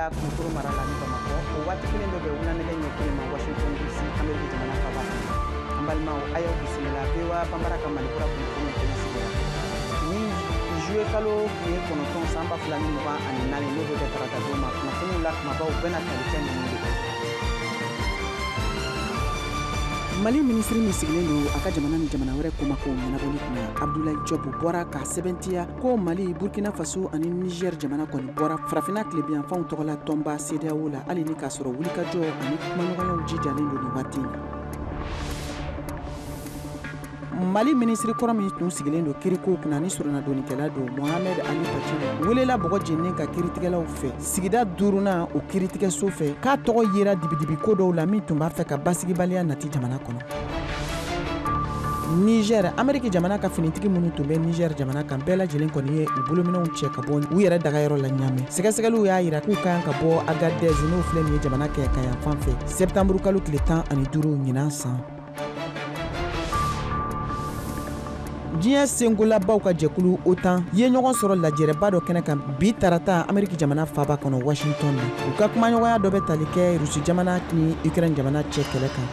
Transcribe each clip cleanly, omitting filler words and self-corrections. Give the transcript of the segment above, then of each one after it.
la Kulukoro mara la ni Bamakɔ. O waati kelen bɛ bɛn wulanɛgɛ ɲɛ kelen ma Washington DC, Ameriki jamana faaba kɔnɔ. An balimaw, a y'aw bisimila VOA Banbara ka Malikura kunnafoniw kɛnɛ sigira. Ni juillet kalo tile 9 san 2024, n'o bɛ bɛn tarata don ma, kunnafoniw la kumabaw bɛna tali kɛ ninnu de kan. Mali minisiri min sigilen don a ka jamana ni jamana wɛrɛ komakow ɲɛnabɔli kunna, Abdoulaye Diop, bɔra k'a sɛbɛntiya ko Mali, Burkina Faso ani Niger jamana kɔni bɔra Farafinna tilebinyanfanw tɔgɔla tɔnba CEDEAO la, hali ni k'a sɔrɔ wulikajɔ ani kumaɲɔgɔnyaw jijalen don nin waati in na. Mali minisiri kɔrɔ min tun sigilen don kirikow kunna ni soronadonnikɛla don, Mohamed Ali Bathily, welela bɔgɔ jeninen ka kiritigɛlaw fɛ sigida duurunan o kiritigɛso fɛ, k'a tɔgɔ yera dibidibiko dɔw la min tun b'a fɛ ka basigibaliya nati jamana kɔnɔ. Niger, Ameriki jamana ka finitigi minnu tun bɛ Niger jamana kan, bɛɛ lajɛlen kɔni ye u bolominɛw cɛ ka bɔ u yɛrɛ dagayɔrɔ la Ɲamɛ. Sɛgɛsɛgɛliw y'a yira k'u kan ka bɔ Agadez, n'o filɛ nin ye jamana kɛ ka yan fan fɛ, septembre kalo tile 15 ɲinan san. Diɲɛ senkolabaw ka jɛkulu OTAN ye ɲɔgɔn sɔrɔ lajɛrɛba dɔ kɛnɛ kan bi tarata Ameriki jamana faaba kɔnɔ Washington na. U ka kumaɲɔgɔnya dɔ bɛ tali kɛ Rusi jamana ni Ukraine jamana cɛ kɛlɛ kan.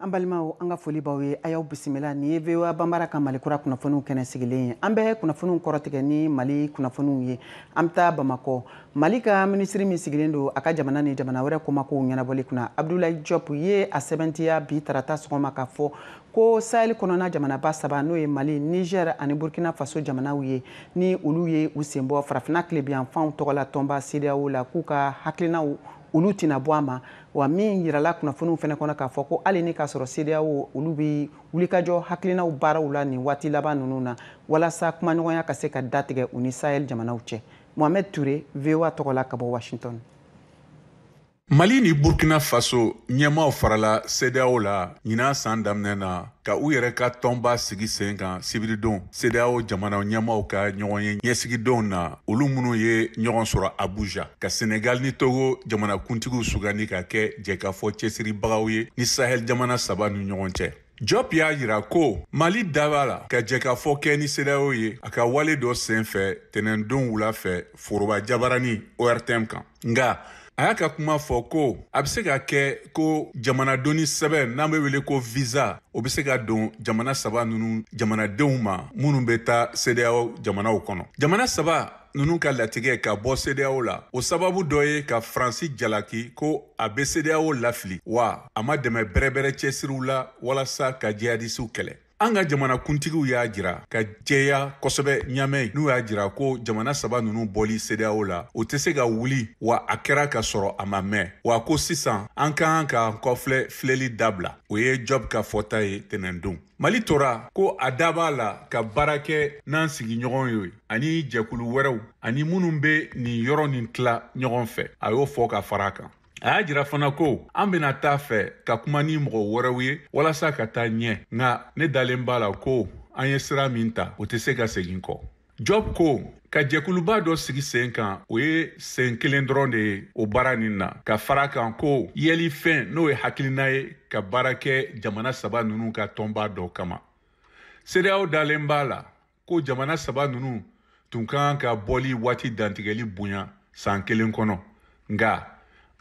An balimaw, an ka foli b'aw ye, a y'aw bisimila. Nin ye VOA Banbara ka Malikura kunnafoniw kɛnɛ sigilen ye. An bɛ kunnafoniw kɔrɔtigɛ ni Mali kunnafoniw ye. An bɛ taa Bamakɔ. Mali ka minisiri min sigilen don a ka jamana ni jamana wɛrɛ komakow ɲɛnabɔli kunna, Abdoulaye Diop, ye a sɛbɛntiya bi tarata sɔgɔma k'a fɔ ko Sahel kɔnɔna jamanaba saba, n'o ye Mali, Niger ani Burkina Faso jamanaw ye, ni olu ye u sen bɔ Farafinna tilebinyanfanw tɔgɔla tɔnba CEDEAO la, k'u ka hakilinaw olu tɛna bɔ a ma. Wa min yirala kunnafoniw fɛnɛ kɔnɔ k'a fɔ ko hali ni k'a sɔrɔ CEDEAO olu bɛ wulikajɔ hakilinaw baaraw la nin waati laban ninnu na, walasa kumaɲɔgɔnya ka se ka datigɛ u ni Sahel jamanaw cɛ. Mohamed Touré, VOA tɔgɔ la ka bɔ Washington. Mali ni Burkina Faso ɲɛmaaw farala CEDEAO la ɲinan san daminɛ na ka u yɛrɛ ka tɔnba sigi sen kan sibiridon CEDEAO jamana ɲɛmaaw ka ɲɔgɔn ye ɲɛsigidonw na, olu minnu ye ɲɔgɔn sɔrɔ Abuja, ka Senegal ni Togo jamanakuntigiw sugandi ka kɛ jɛkafɔ cɛsiribagaw ye ni Sahel jamana saba ni ɲɔgɔn cɛ. Diop y'a yira ko Mali da b'a la ka jɛkafɔ kɛ ni CEDEAO ye a ka wale dɔ senfɛ tɛnɛndon wula fɛ foroba jabarani ORTM kan. Nka a y'a ka kuma fɔ ko a bɛ se ka kɛ ko jamanadonni sɛbɛn n'an bɛ wele ko visa, o bɛ se ka don jamana saba ninnu jamanadenw ma minnu bɛ taa CEDEAO jamanaw kɔnɔ. Jamana saba ninnu ka latigɛ ka bɔ CEDEAO la, o sababu dɔ ye ka Faransi jalaki ko a bɛ CEDEAO lafili, wa a ma dɛmɛ bɛrɛbɛrɛ cɛsiriw la walasa ka jihadisiw kɛlɛ. An ka jamanakuntigiw y'a jira ka jɛya kosɛbɛ Ɲamɛ, n'u y'a jira ko jamana saba ninnu bɔli CEDEAO la, o tɛ se ka wuli, wa a kɛra ka sɔrɔ a ma mɛn, wa ko sisan an ka kan ka kɔfilɛ filɛli dabila. O ye Diop ka fɔta ye tɛnɛndon. Mali tora ko a da b'a la ka baara kɛ n'an sigiɲɔgɔn ye ani jɛkulu wɛrɛw ani minnu bɛ nin yɔrɔ nin tila ɲɔgɔn fɛ, a y'o fɔ ka fara a kan. A y'a jira fana ko an bɛna taa fɛ ka kuma ni mɔgɔ wɛrɛw ye walasa ka taa ɲɛ, nka ne dalen b'a la ko an ye sira min ta, o tɛ se ka segin kɔ. Diop ko ka jɛkuluba dɔ sigi sen kan, o ye sen kelen dɔrɔn de ye o baara nin na, ka fara kan ko yɛlifɛn n'o ye hakilina ye ka baara kɛ jamana saba ninnu ka tɔnba dɔ kama. CEDEAO dalen b'a la ko jamana saba ninnu tun ka kan ka bɔli waati dantigɛli bonya san kelen kɔnɔ, nka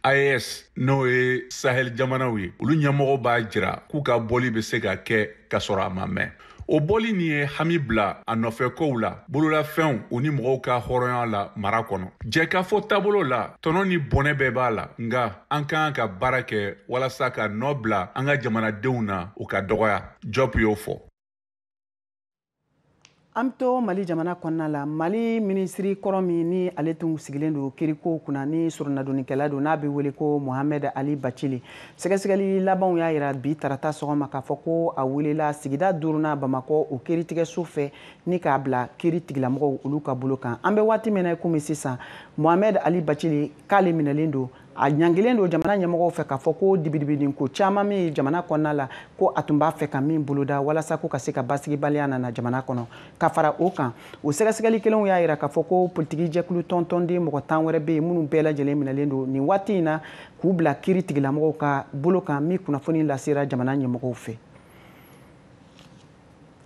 AES, n'o ye Sahel jamanaw ye, olu ɲɛmɔgɔ b'a jira k'u ka bɔli bɛ se ka kɛ ka sɔrɔ a ma mɛn. O bɔli nin ye hami bila a nɔfɛ kow la, bololafɛnw u ni mɔgɔw ka hɔrɔnya la mara kɔnɔ. Jɛkafɔ taabolo la, tɔnɔ ni bɔnɛ bɛɛ b'a la, nka an ka kan ka baara kɛ walasa ka nɔ bila an ka jamanadenw na, o ka dɔgɔya. Diop y'o fɔ. An bɛ to Mali jamana kɔnɔna la. Mali minisiri kɔrɔ min ni ale tun sigilen don kirikow kunna ni soronadonnikɛla don, n'a bɛ wele ko Mohamed Ali Bathily, sɛgɛsɛgɛli labanw y'a yira bi tarata sɔgɔma k'a fɔ ko a welela sigida duurunan Bamakɔ o kiritigɛso fɛ ni k'a bila kiri tigilamɔgɔw olu ka bolo kan. An bɛ waati min na i komi sisan, Mohamed Ali Bathily k'ale minɛlen don, a ɲangilen don jamana ɲɛmɔgɔw fɛ k'a fɔ ko dibidibidin ko caman min ye jamana kɔnɔna la, ko a tun b'a fɛ ka min boloda walasa ko ka se ka basigibaliya nana jamana kɔnɔ. Ka fara o kan, o sɛgɛsɛgɛli kelenw y'a yira k'a fɔ ko politiki jɛkulu tɔntɔnden mɔgɔ 10 wɛrɛ bɛ yen minnu bɛɛ lajɛlen minɛlen don nin waati in na k'u bila kiri tigilamɔgɔw ka bolo kan, min kunnafoni lasera jamana ɲɛmɔgɔw fɛ.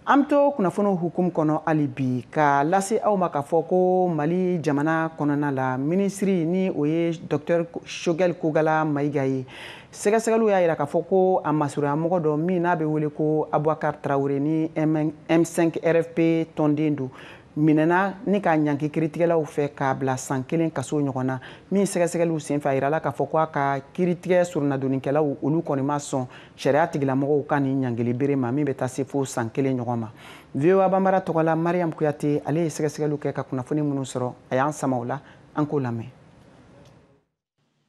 An bɛ to kunnafoniw hukumu kɔnɔ hali bi ka lase aw ma k'a fɔ ko Mali jamana kɔnɔna la, minisiri ni o ye Dr Choguel Kokalla Maïga ye, sɛgɛsɛgɛliw y'a jira k'a fɔ ko a masurunyamɔgɔ dɔ min n'a bɛ wele ko Aboubacar Traoré, ni M5 RFP tɔnden don, minɛna ni k'a ɲangi kiiritigɛlaw fɛ k'a bila san 1 kaso ɲɔgɔn na. Min sɛgɛsɛgɛliw senfɛ, a yirala k'a fɔ ko a ka kiiritigɛ surunadonnikɛlaw, olu kɔni ma sɔn sariya tigilamɔgɔw ka nin ɲangili bere ma min bɛ taa se fo san 1 ɲɔgɔn ma. VOA Banbara tɔgɔ la, Mariam Kuyate, ale ye sɛgɛsɛgɛliw kɛ ka kunnafoni minnu sɔrɔ, a y'an sama o la, an k'o lamɛn.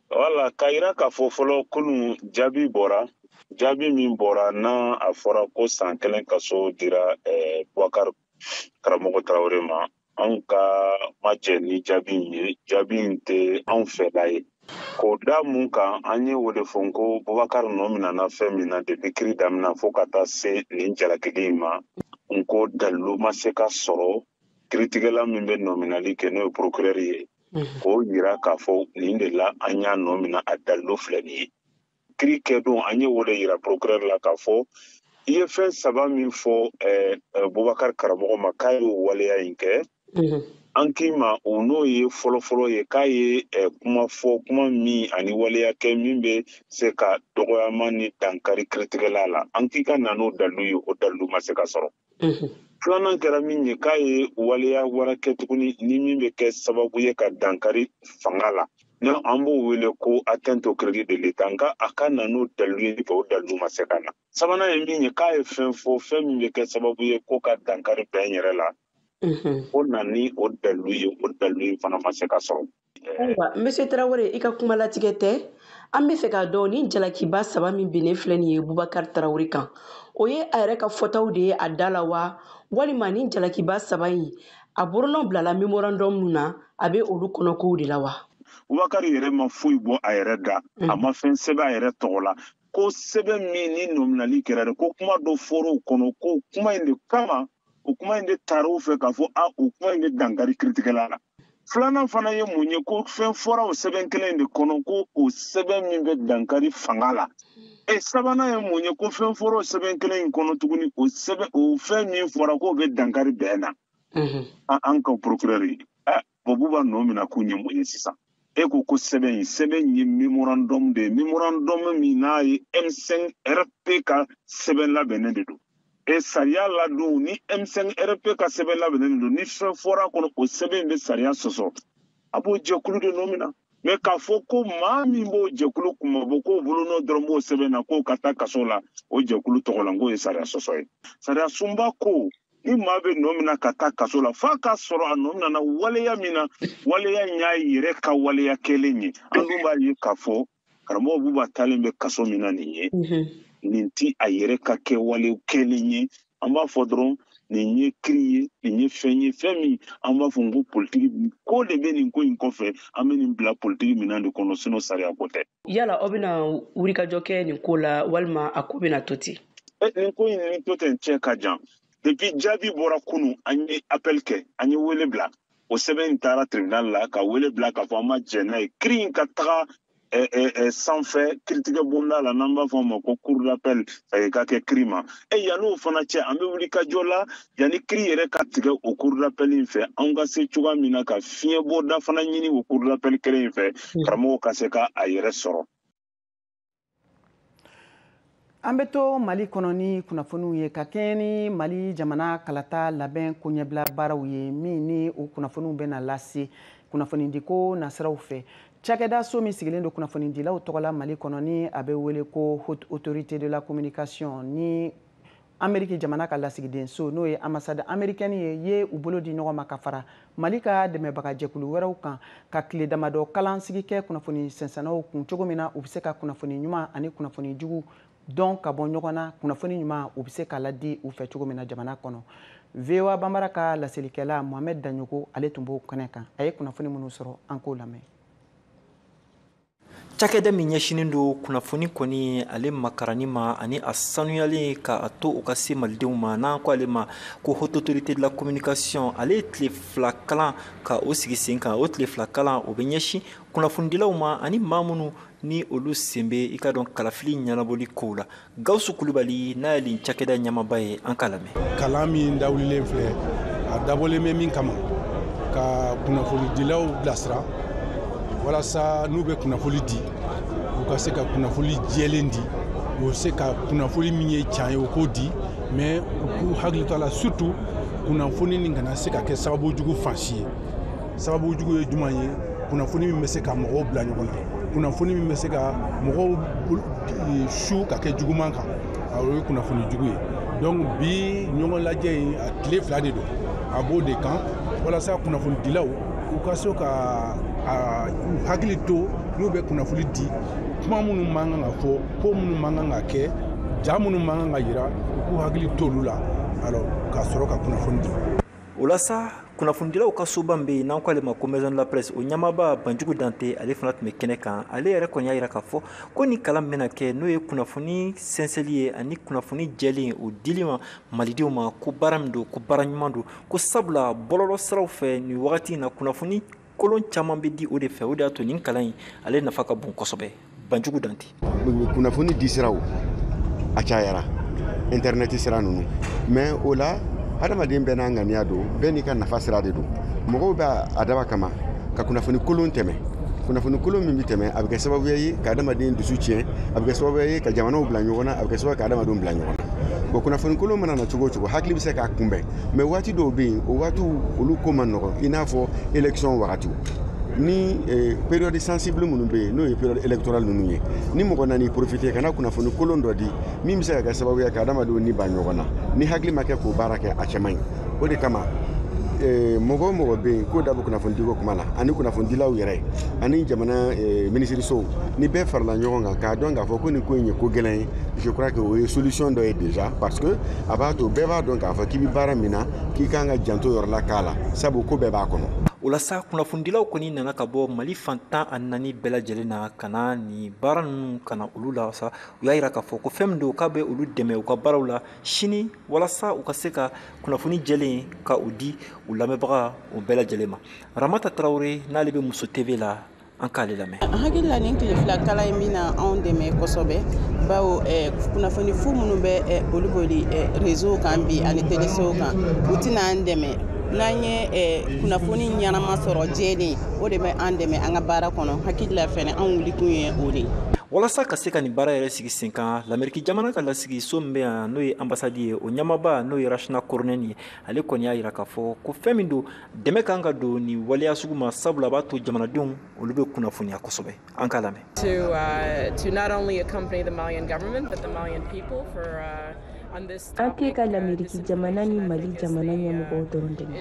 Wala k'a yira k'a fɔ fɔlɔ, kunun jaabi bɔra, jaabi min bɔra n'a a fɔra ko san 1 kaso dira Boubacar Karamɔgɔ Traoré ma, anw ka ma jɛ ni jaabi in ye. Jaabi in tɛ anw fɛla ye. K'o da mun kan, an ye o de fɔ ko Boubacar nɔ minɛna fɛn min na depuis kiri daminɛ fo ka taa se nin jalakili in ma, n ko dalilu ma se ka sɔrɔ kiritigɛla min bɛ nɔminali kɛ, n'o ye procureur ye, k'o yira k'a fɔ nin de la an y'a nɔ minɛ, a dalilu filɛ nin ye. Kiri kɛdon, an ye o de yira procureur la k'a fɔ i ye fɛn 3 min fɔ Boubacar Karamɔgɔ ma k'a y'o waleya in kɛ, an k'i ma o n'o ye fɔlɔfɔlɔ ye k'a ye kuma fɔ, kuma min ani waleya kɛ min bɛ se ka dɔgɔyama ni dankari kiritigɛla la, an k'i ka na n'o dalilu ye, o dalilu ma se ka sɔrɔ. Filanan kɛra min ye, k'a ye waleya wɛrɛ kɛ tuguni ni min bɛ kɛ sababu ye ka dankari fanga la, ni an b'o wele ko atteinte au crédit de l'État, nka a ka na n'o dalilu ye, o dalilu ma se ka na. Sabanan ye min ye, k'a ye fɛn fɔ, fɛn min bɛ kɛ sababu ye ko ka dankari bɛn yɛrɛ la, o na ni o dalilu ye, o dalilu in fana ma se ka sɔrɔ. Ayiwa, Monsieur Traoré, i ka kuma latigɛ tɛ, an bɛ fɛ k'a dɔn ni jalakiba 3 min binnen filɛ nin ye Boubacar Traoré kan, o ye a yɛrɛ ka fɔtaw de ye a da la wa, walima ni jalakiba 3 in a bolonɔ bilala memorandum min na, a bɛ olu kɔnɔkow de la wa? Boubacar yɛrɛ ma foyi bɔ a yɛrɛ da, a ma fɛn sɛbɛn a yɛrɛ tɔgɔ la, ko sɛbɛn min ni nɔminali kɛra dɛ, ko kuma dɔ fɔra o kɔnɔ, ko kuma in de kama, o kuma in de taara o fɛ k'a fɔ a o kuma in bɛ dankari kiritigɛla la. Filanan fana ye mun ye, ko fɛn fɔra o sɛbɛn kelen in de kɔnɔ, ko o sɛbɛn min bɛ dankari fanga la. E sabanan ye mun ye, ko fɛn fɔra o sɛbɛn kelen in kɔnɔ tuguni, o sɛbɛn, o fɛn min fɔra k'o bɛ dankari bɛn na. An ka procureur ye, bon, Buba nɔ minɛ k'u ye mun ye sisan? E ko ko sɛbɛn in, sɛbɛn ye memorandum de ye, memorandum min n'a ye M5 RP ka sɛbɛn labɛnnen de don. E sariya ladon ni M5 RP ka sɛbɛn labɛnnen de don, ni fɛn fɔra a kɔnɔ, o sɛbɛn in bɛ sariya sɔsɔ, a b'o jɛkulu de nɔ minɛ. Mais k'a fɔ ko maa min b'o jɛkulu kunmabɔ, k'o bolonɔ dɔrɔn b'o sɛbɛn na, k'o ka taa kaso la o jɛkulu tɔgɔ la, k'o ye sariya sɔsɔ ye. Sariya sunba ko ni maa bɛ nɔ minɛ ka taa kaso la, f'a k'a sɔrɔ a nɔ minɛ waleya min na, waleya in y'a yɛrɛ ka waleya kɛlen ye. An dun b'a ye k'a fɔ karamɔgɔ Buba taalen bɛ kaso min na nin ye, nin ti a yɛrɛ ka kɛwale kɛlen ye. An b'a fɔ dɔrɔn nin ye kiri ye, nin ye fɛn ye, fɛn min an b'a fɔ ko politiki ko de bɛ nin ko in kɔfɛ, an bɛ nin bila politiki minɛn de kɔnɔ, sinon sariya ko tɛ. Yala aw bɛna wulikajɔ kɛ nin ko la, walima a ko bɛna to ten? Nin ko in ni to ten cɛ ka jan. Depuis jaabi bɔra kunun, an ye appel kɛ, an ye wele bila. O sɛbɛn in taara tribunal la ka wele bila k'a fɔ an ma jɛn n'a ye. Kiri in ka taga sanfɛ kiritigɛ bonda la, n'an b'a fɔ o ma ko cour d'appel, ka kɛ kiri ma. Yan'o fana cɛ, an bɛ wuli ka jɔ la yanni kiri yɛrɛ ka tigɛ o cour d'appel in fɛ, an ka se cogoya min na ka fiɲɛ bɔda fana ɲini o cour d'appel kelen in fɛ, karamɔgɔ ka se ka a yɛrɛ sɔrɔ. An bɛ to Mali kɔnɔ ni kunnafoniw ye ka kɛɲɛ ni Mali jamana kalata labɛn koɲɛbila baaraw ye, min ni o kunnafoniw bɛna lase kunnafonidiko nasiraw fɛ. Cakɛda so min sigilen don kunnafonidilaw tɔgɔ la Mali kɔnɔ, ni a bɛ wele ko Haute Autorité de la Communication, ni Amérique jamana ka lasigidenso, n'o ye ambassade américaine ye u bolo di ɲɔgɔn ma ka fara Mali ka dɛmɛbagajɛkulu wɛrɛw kan ka tile damadɔ kalansigi kɛ kunnafoni sɛnsɛnnaw kun, cogo min na u bɛ se ka kunnafoni ɲuman ani kunnafoni jugu dɔn ka bɔ ɲɔgɔn na, kunnafoni ɲuman u bɛ se ka ladi u fɛ cogo min na jamana kɔnɔ. VOA Banbara ka laselikɛla Mohamed Dagnoko, ale tun b'o kɛnɛ kan, a ye kunnafoni minnu sɔrɔ, an k'o lamɛn. Cakɛda min ɲɛsinnen don kunnafoni kɔni ale makarani ma ani a sanuyalen ka a to u ka se malidenw ma, n'an ko ale ma ko Haute Autorité de la Communication, ale ye tile 2 kalan ka o sigi sen kan. O tile 2 kalan o bɛ ɲɛsin kunnafonidilaw ma ani maa minnu ni olu sen bɛ i ka dɔn kalafili ɲɛnabɔli kow la. Gawusu Kulubali n'a ye nin cakɛda ɲɛmaaba ye, an k'a lamɛn. Kalan min dawulilen filɛ, a dabɔlen bɛ min kama ka kunnafonidilaw bilasira walasa n'u bɛ kunnafoni di, u ka se ka kunnafoni jɛlen di, u se ka kunnafoni min ye tiɲɛ ye u k'o di, mais u k'u hakili to a la surtout kunnafoni nin kana se ka kɛ sababu jugu fan si ye. Sababu jugu ye jumɛn ye? Kunnafoni min bɛ se ka mɔgɔw bila ɲɔgɔn na, kunnafoni min bɛ se ka mɔgɔw su ka kɛ juguman kan, o ye kunnafoni jugu ye. Donc bi ɲɔgɔn lajɛ in, a tile 2 de don, a b'o de kan walasa kunnafonidilaw u ka se ka u hakili to n'u bɛ kunnafoni di, kuma minnu man kan ka fɔ, ko minnu man kan ka kɛ, ja minnu man kan ka yira, u k'u hakili to olu la, alors ka sɔrɔ ka kunnafoni di. O la sa, kunnafonidilaw ka soba min bɛ yen n'an ko ale ma ko Maison de la Presse, o ɲɛmaaba Banjugu Dante, ale fana tun bɛ kɛnɛ kan. Ale yɛrɛ kɔni y'a jira k'a fɔ ko ni kalan bɛna kɛ n'o ye kunnafoni sɛnsɛnli ye ani kunnafoni jɛlen o dili ma malidenw ma, ko baara min don, ko baara ɲuman don, ko sabula bɔlɔlɔ siraw fɛ nin wagati in na kunnafoni kolon caman bɛ di o de fɛ. O de y'a to nin kalan in ale nafa ka bon kosɛbɛ. Banjugu Dante. Kunnafoni di siraw a cayara, internet sira ninnu, mais o la hadamaden bɛɛ n'a ŋaniya don, bɛɛ n'i ka nafa sira de don. Mɔgɔw bɛ a daba kama ka kunnafoni kolon tɛmɛ. Kunnafoni kolon min bɛ tɛmɛ, a bɛ kɛ sababu ye ka hadamaden dusu tiɲɛ, a bɛ kɛ sababu ye ka jamanaw bila ɲɔgɔn na, a bɛ kɛ sababu ye ka hadamadenw bila ɲɔgɔn na. Bon, kunnafoni kolon mana na cogo o cogo, hakili bɛ se k'a kunbɛn, mais waati dɔw bɛ yen, o waatiw olu ko man nɔgɔn, i n'a fɔ élection wagatiw ni période sensible minnu bɛ yen, n'o ye période électorale ninnu ye. Ni mɔgɔ nan'i profiter ka na kunnafoni kolon dɔ di min bɛ se ka kɛ sababu ye ka hadamadenw ni ban ɲɔgɔn na, ni hakili ma kɛ k'o baara kɛ, a cɛ man ɲi. O de kama mɔgɔ o mɔgɔ bɛ yen k'o da bɛ kunnafonidiko kuma la, ani kunnafonidilaw yɛrɛ ani jamana minisirisow, ni bɛɛ farala ɲɔgɔn kan k'a dɔn k'a fɔ ko nin ko in ye ko gɛlɛn ye, je crois que o ye solution dɔ ye déjà, parce que a b'a to bɛɛ b'a dɔn k'a fɔ k'i bɛ baara min na, k'i kan ka janto yɔrɔ la k'a la, sabu ko bɛɛ b'a kɔnɔ. O la sa, kunnafonidilaw kɔni nana ka bɔ Mali fan 14 bɛɛ lajɛlen na ka na nin baara ninnu ka na olu la sa. U y'a jira k'a fɔ ko fɛn min don, k'a bɛ olu dɛmɛ u ka baaraw la sini walasa u ka se ka kunnafoni jɛlen ka o di u lamɛnbaga o bɛɛ lajɛlen ma. Ramata Tarawele n'ale bɛ Muso TV la, an k'ale lamɛn. N hakili la nin tile 2 kalan in bɛna anw dɛmɛ kosɛbɛ, bawo kunnafoni fu minnu bɛ boli boli réseau kan bi ani télésow kan, u tɛna an dɛmɛ. N'an ye kunnafoni ɲɛnama sɔrɔ jɛlen, o de bɛ an dɛmɛ an ka baara kɔnɔ. Hakili la fɛnɛ an wulikun ye o de ye. Walasa ka se ka nin baara yɛrɛ sigi sen kan, Lamɛriki jamana ka lasigi so min bɛ yan n'o ye ambassade ye, o ɲɛmaaba n'o ye Rachna Kornɛni ye, ale kɔni y'a jira k'a fɔ ko fɛn min don, dɛmɛ kan ka don nin waleya sugu ma, sabula a b'a to jamanadenw olu bɛ kunnafoniya kosɛbɛ. An k'a lamɛn. To not only accompany the Malian government but the Malian people for An tɛ ka Lameriki jamana ni Mali jamana ɲɛmɔgɔw dɔrɔn dɛmɛ,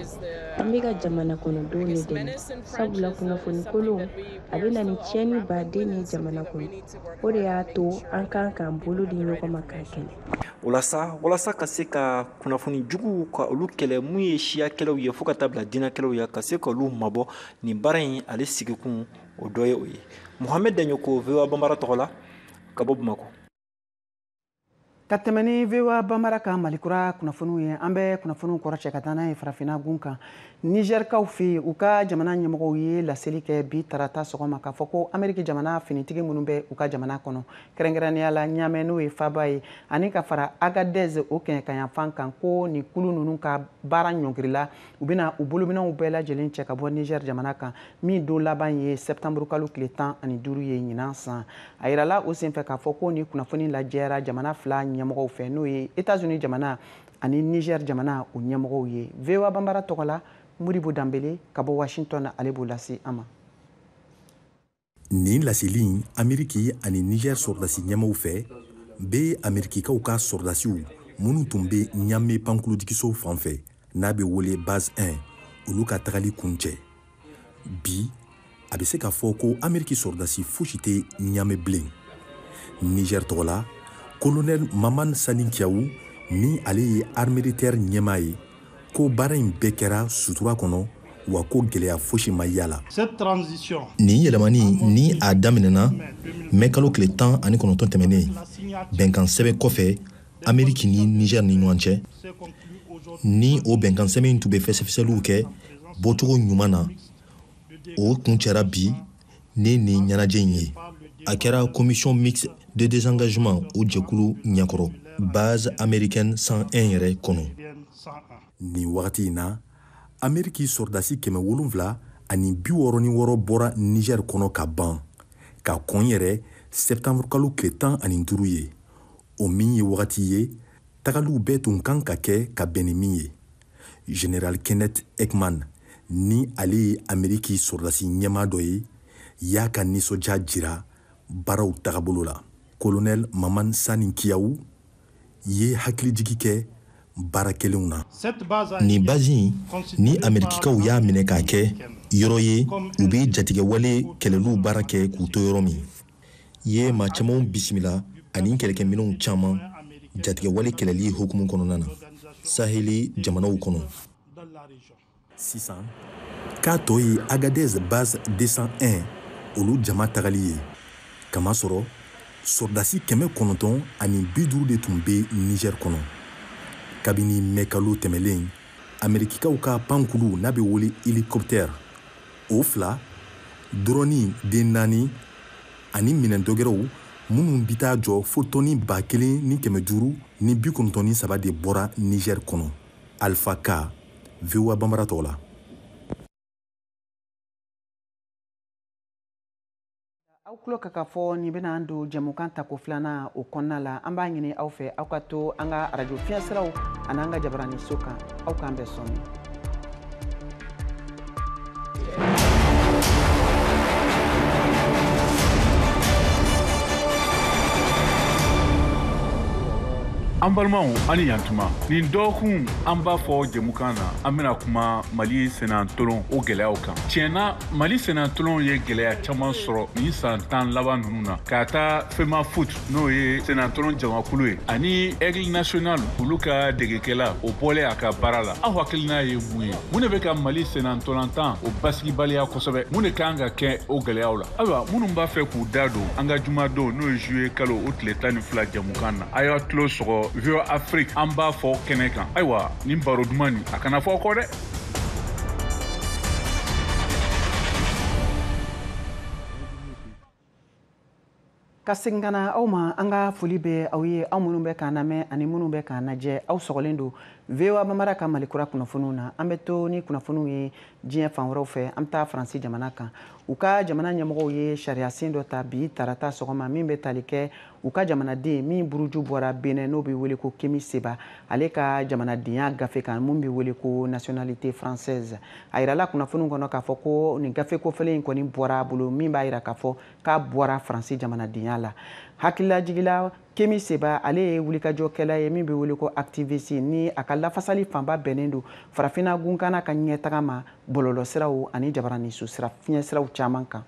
an bɛ ka jamana kɔnɔdenw de dɛmɛ, sabula kunnafoni kolon a bɛ na ni tiɲɛni baden ye jamana kɔnɔ. O de y'a to an kan k'an bolo di ɲɔgɔn ma k'a kɛlɛ. O la sa, walasa ka se ka kunnafoni juguw ka olu kɛlɛ, mun ye siya kɛlɛw ye fo ka taa bila diinɛ kɛlɛw ye, ka se ka olu mabɔ nin baara in ale sigikun o dɔ ye o ye. Mohamed Daɲoko, VOA Banbara tɔgɔ la ka bɔ Bamakɔ. Ka tɛmɛ ni VOA Banbara ka Malikura kunnafoniw ye, an bɛ kunnafoniw kɔrɔcɛ ka taa n'a ye farafinna gun kan. Nizɛrikaw fɛ yen, u ka jamana ɲɛmɔgɔw ye laseli kɛ bi tarata sɔgɔma k'a fɔ ko Ameriki jamana finitigi minnu bɛ u ka jamana kɔnɔ, kɛrɛnkɛrɛnnenya la Ɲamɛ n'o ye faaba ye, ani ka fara Agadez o kɛɲɛkayanfan kan, ko nin kulu ninnu ka baara ɲɔngirila, u bɛna u bolominɛnw bɛɛ lajɛlen cɛ ka bɔ Nizɛri jamana kan, min don laban ye septembre kalo tile 15 ye ɲinan san. A yirala o senfɛ k'a fɔ ko nin kunnafoni lajɛyara jamana fila ɲɛmɔgɔw fɛ, n'o ye États-Unis jamana ani Niger jamana o ɲɛmɔgɔw ye. VOA Banbara tɔgɔ la, Modibo Danbele ka bɔ Washington, ale b'o lase an ma. Nin laseli in Ameriki ani Niger sɔrɔdasi ɲɛmaaw fɛ bɛ Amerikikaw ka sɔrɔdasiw minnu tun bɛ Ɲame pankulujigisow fan fɛ n'a bɛ wele base 1, olu ka tagali kun cɛ. Bi a bɛ se k'a fɔ ko Ameriki sɔrɔdasi fosi tɛ Ɲame bilen. Niger tɔgɔ la, Colonel Maman Sani Kiawu, ni ale ye armée de terre ɲɛmaa ye, ko baara in bɛɛ kɛra sutura kɔnɔ Wa ko gɛlɛya fosi ma y'a la. Nin yɛlɛmani ni a daminɛna mɛ kalo tile 19 tɛmɛnen, bɛnkan sɛbɛn kɔfɛ Ameriki ni Niger ni ɲɔgɔn cɛ, ni o bɛnkan sɛbɛn in tun bɛ fɛsɛfɛsɛliw kɛ bɔcogo ɲuman na, o kuncɛra bi ni nin ɲɛnajɛ in ye. A kɛra commission mixte de désengagement o jɛkulu ɲɛkɔrɔ, base américaine 101 yɛrɛ kɔnɔ. Nin wagati in na, Ameriki sɔrɔdasi 766 bɔra Niger kɔnɔ ka ban, ka kɔn yɛrɛ septembre kalo tile 15 ye, o min ye wagati ye tagaliw bɛɛ tun kan ka kɛ ka bɛn ni min ye. Général Kenneth Ekman, ni ale ye Ameriki sɔrɔdasi ɲɛmaa dɔ ye, y'a ka nisɔndiya jira baaraw tagabolo la. Colonel Maman Sani Kiyawu ye hakilijigi kɛ baara kɛlenw na. Nin base in ni Amerikikaw y'a minɛ k'a kɛ yɔrɔ ye u bɛ jatigɛwale kɛlɛliw baara kɛ k'u to yɔrɔ min, ye maa camanw bisimila ani kɛlɛkɛminɛnw caman jatigɛwale kɛlɛli hukumu kɔnɔna na Saheli jamanaw kɔnɔ. Sisan k'a tɔ ye Agadez base 201 olu jama tagali ye, kamasɔrɔ sɔrɔdasi 950 de tun bɛ Niger kɔnɔ. Kabini mɛ kalo tɛmɛlen, Amerikikaw ka pankulu n'a bɛ wele hélicoptère o 2, drone den 4 ani minɛn dɔgɛrɛw minnu bɛ taa jɔ fo tɔni 1593 de bɔra Niger kɔnɔ. Alpha K, VOA Bambara tɔgɔ la. Aw tulo ka fɔ nin bɛna an don jɛmukan tako filanan o kɔnɔna la. An b'a ɲini aw fɛ aw ka to an ka arajo fiɲɛsiraw ani an ka jabaraniso kan. Aw k'an bɛn sɔɔni. An balimaw, ani yantuma. Nin dɔgɔkun an b'a fɔ jɛmukan na, an bɛna kuma Mali sennantolon o gɛlɛyaw kan. Tiɲɛna, Mali sennantolon ye gɛlɛya caman sɔrɔ nin san 10 laban ninnu na, k'a ta FEMAFOOT n'o ye sennantolon jamakulu ye, ani Aigle National olu ka degekɛla o bɔlen a ka baara la. Aw hakilina ye mun ye? Mun de bɛ ka Mali sennantolantan o basigibaliya kosɛbɛ? Mun de kan ka kɛ o gɛlɛyaw la? Ayiwa, minnu b'a fɛ k'u da don an ka jumadon n'o ye juillet kalo o tile 12 jɛmukan na, a y'a tulo sɔgɔ VOA Afrique an b'a fɔ kɛnɛ kan. Ayiwa, nin baro duman nin, a kana fɔ kɔ dɛ. Ka segin ka na aw ma, an ka foli bɛ aw ye, aw minnu bɛ k'an lamɛn ani minnu bɛ k'an lajɛ. Aw sɔgɔlen don VOA Bambara ka Mali kura kunnafoniw na. An bɛ to ni kunnafoniw ye diɲɛ fan wɛrɛw fɛ. An bɛ taa Faransi jamana kan. U ka jamana ɲɛmɔgɔw ye sariyasen dɔ ta bi tarata sɔgɔma min bɛ tali kɛ u ka jamanaden min buruju bɔra Benin n'o bɛ wele ko Kemi Seba, ale ka jamanadenya gafe kan mun bɛ wele ko nationalité française. A yirala kunnafoniw kɔnɔ k'a fɔ ko nin gafe kofɔlen in kɔni bɔra a bolo, min b'a yira k'a fɔ k'a bɔra Faransi jamanadenya la. Hakililajigila, Kemi Seba ale ye wulikajɔkɛla ye min bɛ wele ko activiste, ni a ka lafasali fanba bɛnnen don farafinna gunkana ka ɲɛtaga ma bɔlɔlɔsiraw ani jabaraniso sira fiɲɛsiraw caman kan.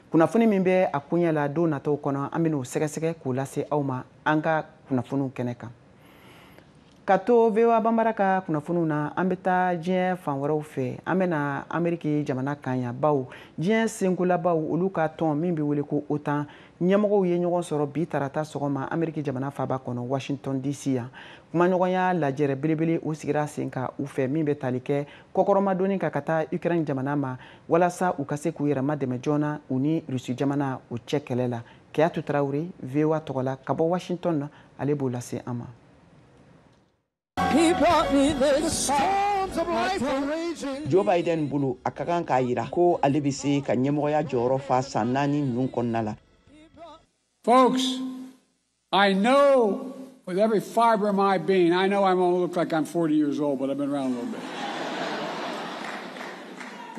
Kunnafoni min bɛ a koɲɛ la don nataw kɔnɔ, an bɛn'o sɛgɛsɛgɛ k'o lase aw ma an ka kunnafoniw kɛnɛ kan. Ka to VOA Bambara ka kunnafoniw na, an bɛ taa diɲɛ fan wɛrɛw fɛ. An bɛna Ameriki jamana kan yan, bawo diɲɛ senkolabaw olu ka tɔn min bɛ wele ko OTAN ɲɛmɔgɔw ye ɲɔgɔn sɔrɔ bi tarata sɔgɔma Ameriki jamana faaba kɔnɔ Washington DC yan. Kumaɲɔgɔnya lajɛrɛ belebele o sigira sen kan u fɛ min bɛ tali kɛ kɔkɔrɔmadonni kan ka taa Ukraine jamana ma, walasa u ka se k'u yɛrɛ madɛmɛ joona u ni Rusi jamana o cɛ kɛlɛ la. Keyatu Tarawele, VOA tɔgɔ la ka bɔ Washington na, ale b'o lase an ma. Joe Biden bolo, a ka kan k'a yira ko ale bɛ se ka ɲɛmɔgɔya jɔyɔrɔ fa san 4 ninnu kɔnɔna la. Folks, I know with every fiber of my being, I know I won't look like I'm 40 years old, but I've been around a little bit.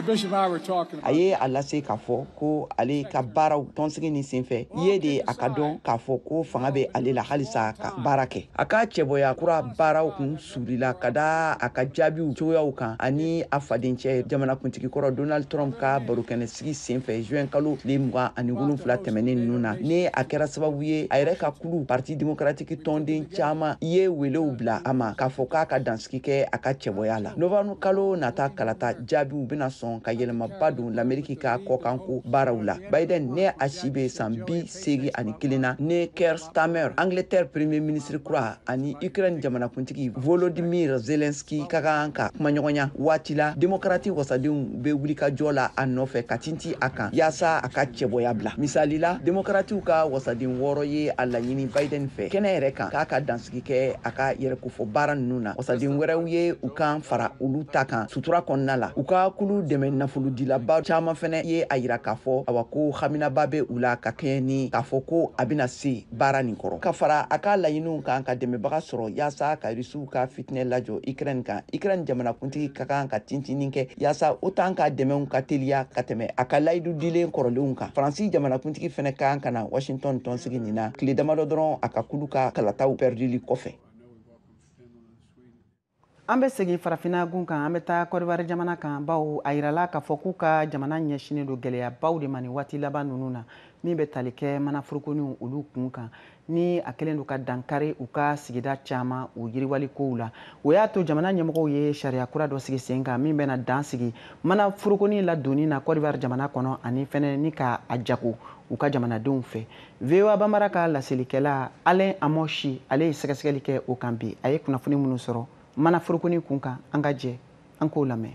A ye a lase k'a fɔ ko ale ka baaraw tɔnsigi ni senfɛ ye de a ka dɔn k'a fɔ ko fanga bɛ ale la halisa ka baara kɛ. A ka cɛbɔya kura baaraw kun suurila ka da a ka jaabiw cogoyaw kan ani a fadencɛ jamanakuntigi kɔrɔ Donald Trump ka barokɛnɛsigi senfɛ juin kalo tile 27 tɛmɛnen ninnu na, ni a kɛra sababu ye a yɛrɛ ka kulu Parti démocratique tɔnden caman ye welew bila a ma k'a fɔ k'a ka dansigi kɛ a ka cɛbɔya la. Novembre kalo nata kalata jaabiw bɛna sɔn sɔn ka yɛlɛmaba don l'Ameriki ka kɔkanko baaraw la. Biden ne a si bɛ san 81 na, ne Keir Starmer, Angleterre premier ministre kura, ani Ukraine jamanakuntigi Volodymyr Zelensky ka kan ka kumaɲɔgɔnya waati la. Démocrate wasadenw bɛ wulikajɔ la a nɔfɛ ka tinti a kan yaasa a ka cɛbɔya bila. Misali la, démocratew ka wasaden 6 ye a laɲini Biden fɛ kɛnɛ yɛrɛ kan k'a ka dansigi kɛ a ka yɛrɛkofɔ baara ninnu na. Wasaden wɛrɛw ye u kan fara olu ta kan sutura kɔnɔna la. U ka kulu dɛmɛ nafolodilaba caman fɛnɛ ye a yira k'a fɔ awa ko haminaba bɛ u la ka kɛɲɛ ni k'a fɔ ko a bɛna se baara nin kɔrɔ, ka fara a ka laɲiniw kan ka dɛmɛbaga sɔrɔ yaasa ka Rusiw ka fitinɛ lajɔ Ukraine kan. Ukraine jamanakuntigi ka kan ka tintinin kɛ yaasa OTAN ka dɛmɛw ka teliya ka tɛmɛ a ka layidu dilen kɔrɔlenw kan. Faransi jamanakuntigi fɛnɛ ka kan ka na Washington tɔnsigi nin na tile damadɔ dɔrɔn a ka kulu ka kalataw pɛridili kɔfɛ. An bɛ segin farafinna gun kan, an bɛ taa Côte d'Ivoire jamana kan, bawo a yirala k'a fɔ k'u ka jamana ɲɛsinnen don gɛlɛyabaw de ma nin waati laban ninnu na, min bɛ tali kɛ manaforokoninw olu kun kan, ni a kɛlen don ka dankari u ka sigida caman u yiriwali kow la. O y'a to jamana ɲɛmɔgɔw ye sariya kura dɔ sigi sen kan min bɛna dan sigi manaforokonin ladonni na Côte d'Ivoire jamana kɔnɔ, ani fɛnɛ ni ka a jago u ka jamanadenw fɛ. VOA Bambara ka laselikɛla Alain Amoshi, ale ye sɛgɛsɛgɛli kɛ o kan bi. A ye kunnafoni minnu sɔrɔ manaforokonin kun kan, an ka jɛ an k'o lamɛn.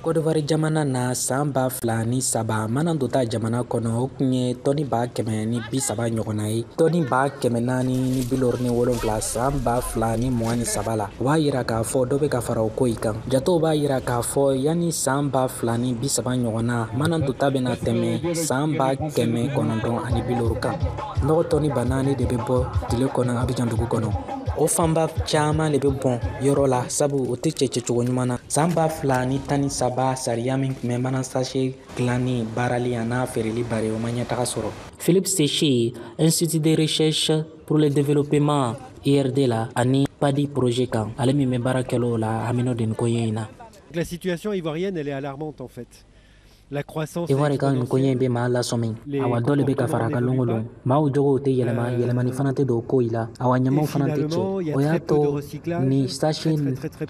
Côte d'Ivoire jamana na, san 2003, mana dota jamana kɔnɔ, o tun ye tɔni 130 ɲɔgɔnna ye, tɔni 457 san 2023 la. O b'a yira k'a fɔ dɔ bɛ ka fara o ko in kan. Jatew b'a yira k'a fɔ yanni san 2030 ɲɔgɔnna, mana dota bɛna tɛmɛ san 950 kan. Nɔgɔ tɔni 4000 de bɛ bɔ tile kɔnɔ Abidjan dugu kɔnɔ. O fanba caman de bɛ bɔn yɔrɔ la, sabu o tɛ cɛcɛcogo ɲuman na. San 2013, sariya min tun bɛ mana sachet dilanni, baarali a n'a feereli bari, o ma ɲɛtaga sɔrɔ. Philippe Séché, Institut de recherche pour le développement IRD la ani PADI projet kan, ale min bɛ baara kɛl'o la hamino de nin ko in na. La situation ivoirienne, elle est alarmante en fait. La croissance Ivoire ka nin koɲɛ in bɛ maa lasɔmi. Awa dɔ de bɛ ka fara a kan lon o lon. Maaw jogow tɛ yɛlɛma, yɛlɛmani fana tɛ don ko in la. Awa ɲamaw fana tɛ cɛ. O y'a to ni sachet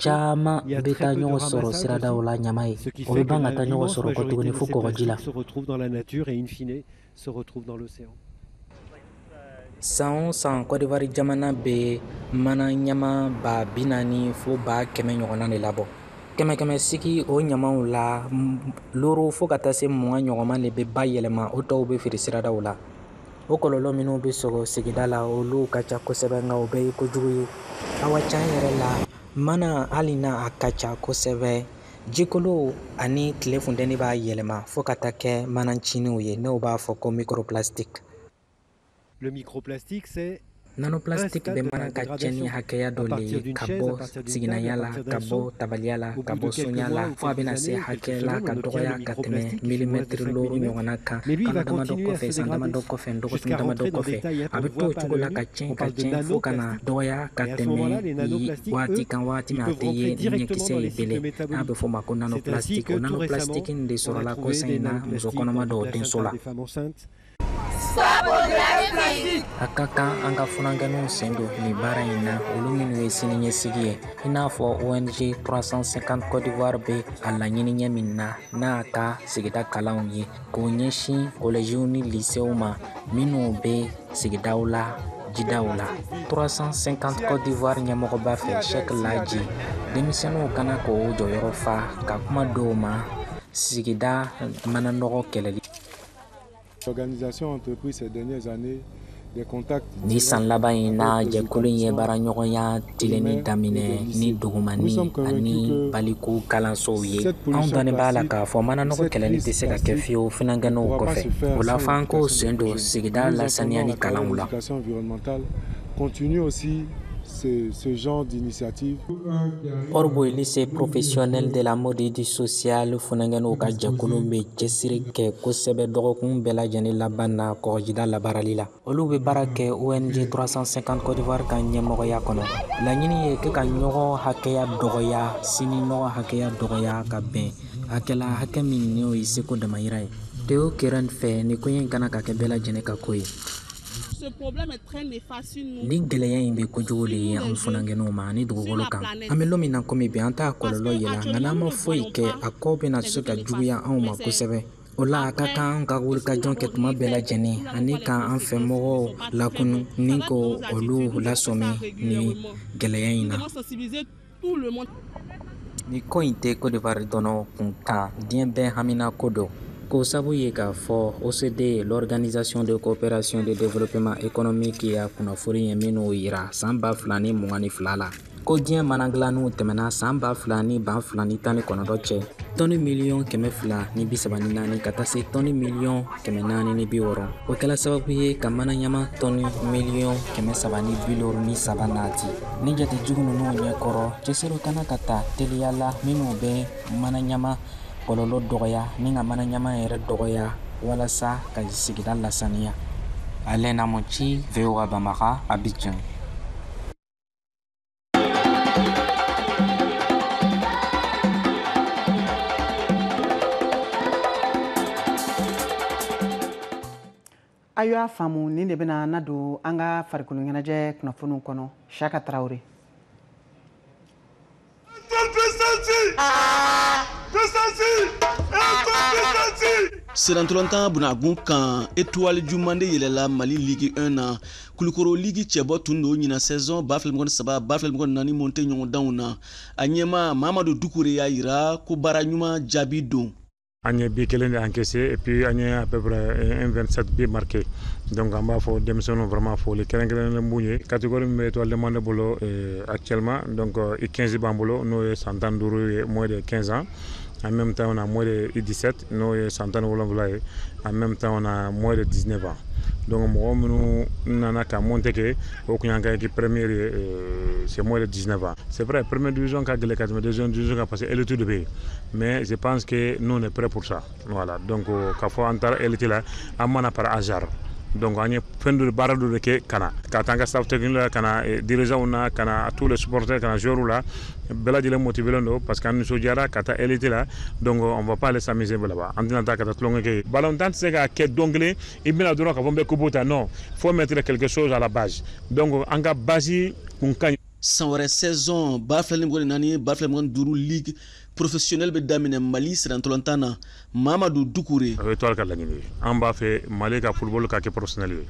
caman bɛ taa ɲɔgɔn sɔrɔ siradaw la ɲama ye. O bɛ ban ka taa ɲɔgɔn sɔrɔ kɔ tuguni fo kɔgɔji la. San o san, Côte d'Ivoire jamana bɛ mana ɲama 40,000 fo 100,000 ɲɔgɔnna de labɔ. Kɛmɛ sigi o ɲamaw la, 5 fo ka taa se 20 ɲɔgɔnma de bɛ ba yɛlɛma, o tɔw bɛ feere siradaw la. O kɔlɔlɔ minnu bɛ sɔrɔ sigida la, olu ka ca kosɛbɛ, nka o bɛɛ ye kojugu ye. Awa can yɛrɛ la, mana hali n'a a ka ca kosɛbɛ, jikolo ani tile funteni b'a yɛlɛma fo ka taa kɛ mana nciniw ye, n'o b'a fɔ ko microplastique. Le microplastique, c'est Nanoplastique bɛ mana ka tiɲɛni hakɛya dɔ le ye, ka bɔ siginaya la, ka bɔ tabaliya la, ka bɔ sonya la, fo a bɛna se hakɛ la ka dɔgɔya ka tɛmɛ milimɛtiri 5 ɲɔgɔnna kan. Kalo damadɔ kɔfɛ, san damadɔ kɔfɛ, dɔgɔkun damadɔ kɔfɛ, a bɛ to o cogo la ka tiɲɛ fo ka na dɔgɔya ka tɛmɛ waati kan, waati min a tɛ ye ni ɲɛkisɛ ye bilen, n'a bɛ fɔ o ma ko nanoplastique. O nanoplastique in de sɔrɔla kɔsa in na muso kɔnɔma dɔw denso la. A ka kan an ka funankɛninw sen don nin baara in na, olu minnu ye siniɲɛsigi ye, i n'a fɔ ONG 350 Côte d'Ivoire bɛ a laɲini ɲɛ min na n'a ka sigida kalanw ye, k'o ɲɛsin collèges ni lycées ma minnu bɛ sigidaw la, jidaw la. 350 Côte d'Ivoire ɲɛmɔgɔba fɛ, Cheikh Ladji, denmisɛnninw kana k'o jɔyɔrɔ fa ka kuma dɔw ma sigida mananɔgɔ kɛlɛli. L'organisation a entrepris ces dernières années des contacts. Ni san laban in na, jɛkulu in ye baaraɲɔgɔnya tilenni daminɛ ni dugumani ani baliku kalansow ye. Anw dɔnni b'a la k'a fɔ mananɔgɔ kɛlɛli tɛ se ka kɛ fiyewu funankɛninw kɔfɛ. O la f'an k'o sen don sigida lasaniyali kalanw la. Continue aussi ce genre d'initiative. Orboy, lycée professionnel de la mode et du social, funankɛninw ka jɛkulu bɛ cɛsiri kɛ kosɛbɛ dɔgɔkun bɛɛ lajɛlen laban na kɔgɔjida labaarali la. Olu bɛ baara kɛ ONG 350 Côte d'Ivoire ka ɲɛmɔgɔya kɔnɔ. Laɲini ye kɛ ka ɲɔgɔn hakɛya dɔgɔya, sini nɔgɔ hakɛya dɔgɔya ka bɛn hakɛ la, hakɛ min n'o ye seko damayira ye. Théo Keren fɛ, nin koɲɛ in kana ka kɛ bɛɛ lajɛlen ka ko ye. Nin gɛlɛya in bɛ kojugu de ye anw funankɛninw ma ani dugukolo kan. An bɛ don min na komi bi, an t'a kɔlɔlɔ ye la, nka n'an ma foyi kɛ, a ko bɛna se ka juguya anw ma kosɛbɛ. O la, a ka kan an ka wulikajɔ kɛ tuma bɛɛ lajɛlen ani k'an fɛmɔgɔw lakunu ni ko olu lasɔmi nin gɛlɛya in na. Nin ko in tɛ Côte d'Ivoire dɔrɔn kun kan, diɲɛ bɛɛ haminako don. K'o sabu ye k'a fɔ OCDE, l'Organisation de coopération de développement économique, y'a kunnafoni ye minnu yira san 2022 la, ko diɲɛ manadilanniw tɛmɛna san 2000 ni 2019 cɛ, tɔni miliyɔn 234 ka taa se tɔni miliyɔn 460. O kɛla sababu ye ka manaɲama tɔni miliyɔn 353 nati. Ni jate jugu ninnu ɲɛkɔrɔ, cɛsiriw kana ka ta teliya la minnu bɛ manaɲama kɔlɔlɔ dɔgɔya ni ka manaɲama yɛrɛ dɔgɔya walasa ka sigida lasaniya. Alain Namonti, VOA Bambara, Abidjan. A y'a faamu, nin de bɛna na don an ka farikolo ɲɛnajɛ kunnafoniw kɔnɔ. Saka Tarawele. Sirantɔlɔntan bunagun kan, Étoile du Mande yɛlɛla Mali Ligue 1 na. Kulukoro Ligue cɛbɔ tun don ɲinan saison 2023 2024 monte ɲɔgɔndanw na. A ɲɛma Mamadu Dukure y'a yira ko baara ɲuman jaabi don. An ye but kelen de encaissé et puis an ye à peu près 1,27 but marqué. Donc an b'a fɔ denmisɛnninw vraiment foli kɛrɛnkɛrɛnnen b'u ye. Catégorie min bɛ Étoile de Mande bolo actuellement, donc U15 b'an bolo, n'o ye san 15 ye, moins de 15 ans. En même temps, on a moins de U17, n'o ye san 17 ye. En même temps, on a moins de 19 ans. Donc mɔgɔ minnu nana ka monter kɛ, o kun y'an ka équipe première ye, c'est moins de 19 ans. C'est vrai, première division ka gɛlɛn ka tɛmɛ deuxième division kan parce que élite de bɛ yen. Mais je pense que nous, on est prêts pour ça. Voilà, donc k'a fɔ an taara élite la, an ma na par hasard. Donc an ye fɛn dɔ baara dɔ de kɛ ka na ka taa an ka staff technique la, ka na dirigeants na, ka na tous les supporters, ka na joueurs la, bɛɛ lajɛlen motivé don parce que an nisɔndiyara ka taa élite la. Donc on va pas aller s'amuser là-bas, an tɛna taa ka taa tulonkɛ kɛ. Ballon-tan tɛ se ka kɛ don kelen i bɛna dɔrɔn k'a fɔ n bɛ coupe ta. Non, faut mettre quelque chose à la base. Donc an ka base kun ka ɲi. San wɛrɛ saison 2024 2025 ligue professionnelle bɛ daminɛ Mali sirantɔlɔntan na. Mamadu Dukure. O ye Étoile ka laɲini ye. An b'a fɛ Mali ka football ka kɛ professionnel ye.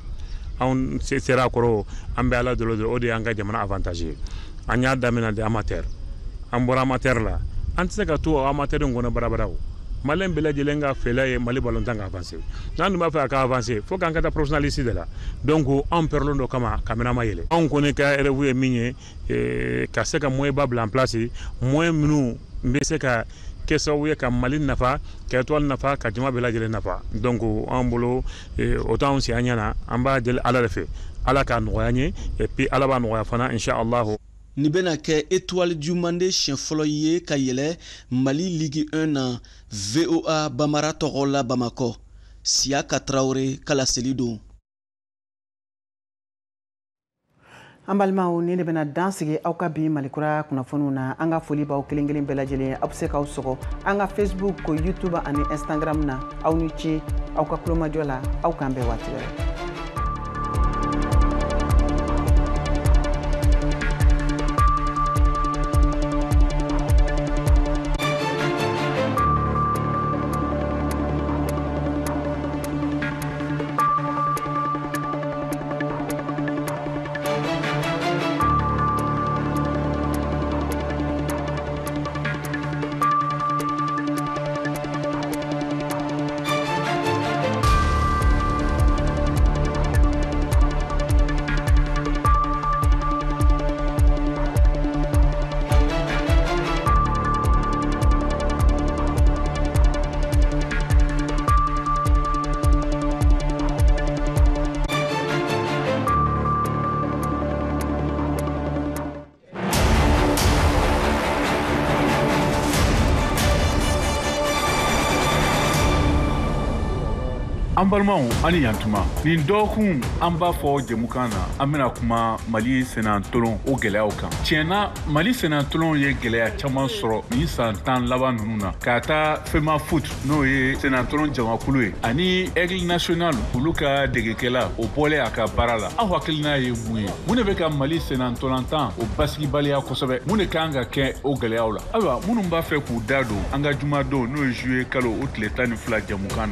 Anw sera a kɔrɔ, an bɛ Ala deli, o de y'an ka jamana avantage ye. An y'a daminɛ de amateur, an bɔra amateur la, an tɛ se ka to o amateur in kɔnɔ barabara. O Maliyɛn bɛɛ lajɛlen ka fɛla ye Mali ballon-tan ka avancer. N'an dun b'a fɛ a ka avancer, fo k'an ka taa professionnaliste de la. Donc anw pɛrɛlen dɔ kama kabini an ma yɛlɛ. Anw kɔni ka rêve ye min ye, ka se ka moyen ba bila en place, moyen minnu bɛ se ka kɛ sababu ye ka Mali nafa, ka Étoile nafa, ka jama bɛɛ lajɛlen nafa. Donc an bolo, o t'anw si an ɲɛna. An b'a deli Ala de fɛ, Ala k'a nɔgɔya an ye, et puis Ala b'a nɔgɔya fana, inshallah. Nin bɛna kɛ Étoile du Mande siɲɛ fɔlɔ ye ka yɛlɛ Mali Ligue 1 na. VOA Bambara tɔgɔ la Bamakɔ, Siyaka Tarawele ka laseli don. An balimaw, nin de bɛna dan sigi aw ka bi Malikura kunnafoniw na. An ka foli b'aw kelen kelen bɛɛ lajɛlen. Aw bɛ se k'aw sɔgɔ an ka Facebook, YouTube ani Instagram na. Aw ni ce aw ka kulomajɔ la. Aw k'an bɛn waati wɛrɛ. An balimaw, ani yantuma. Nin dɔgɔkun, an b'a fɔ jɛmukan na, an bɛna kuma Mali sennantolon o gɛlɛyaw kan. Tiɲɛna, Mali sennantolon ye gɛlɛya caman sɔrɔ nin san 10 laban ninnu na, k'a ta FEMAFOOT, n'o ye sennantolon jamakulu ye, ani Aigle National, olu ka degekɛla o bɔlen a ka baara la. Aw hakilina ye mun ye? Mun de bɛ ka Mali sennantolantan o basigibaliya kosɛbɛ? Mun de kan ka kɛ o gɛlɛyaw la? Ayiwa, minnu b'a fɛ k'u da don an ka jumadon, n'o ye juillet kalo o tile 12 jɛmukan na.